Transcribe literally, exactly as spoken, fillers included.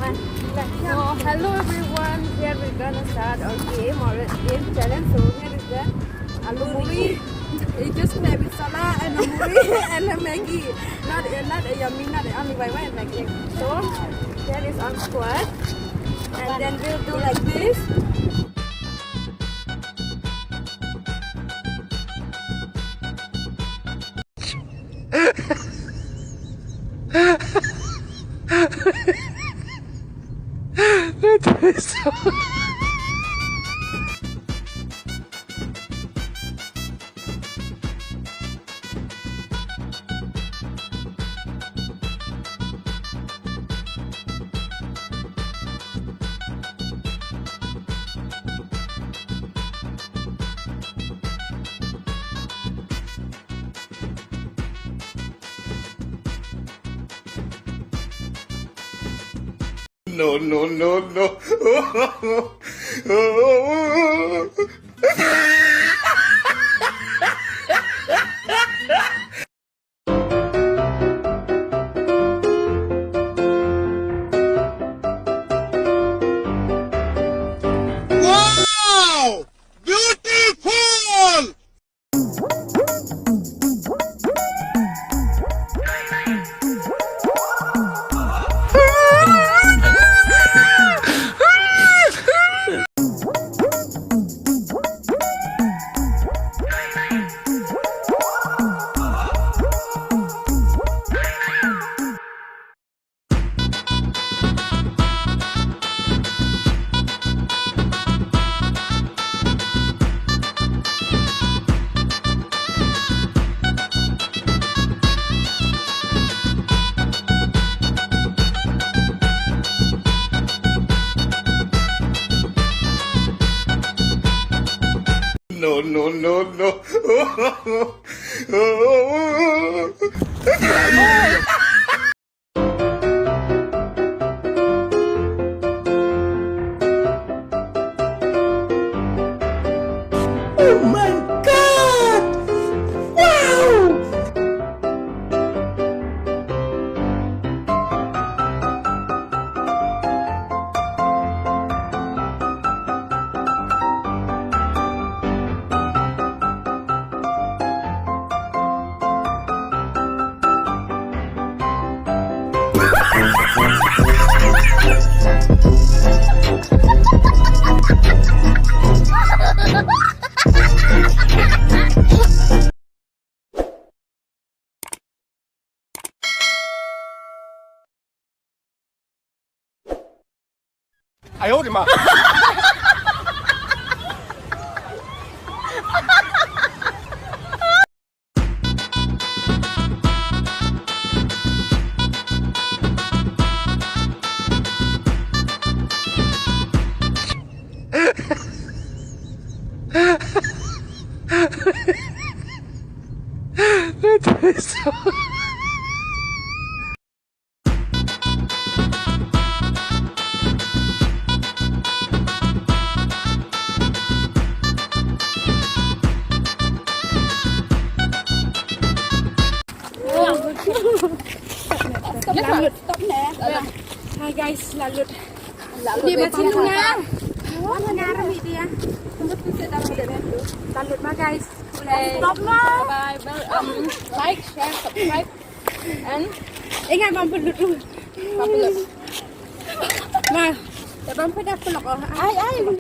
So, hello everyone, here we're gonna start our game or a game challenge. So here is the aloo muri. It's just made with masala and a muri and a Maggi. Not, uh, not a yummy, not a only white, white Maggi. So here is our squad, and then we'll do like this. No, no, no, no. Wow! Beautiful! No, no, no, no. Oh my God! Wow! Hi guys, la lut. La lut. Ni ba chin nga. Wan nga ra mi dia. La lut ma guys. Stop ma. Bye bye. Um, like, share, subscribe. And ingat bam pelut tu. Bam pelut. Ma, ya bam pelut pelok. Ai ai.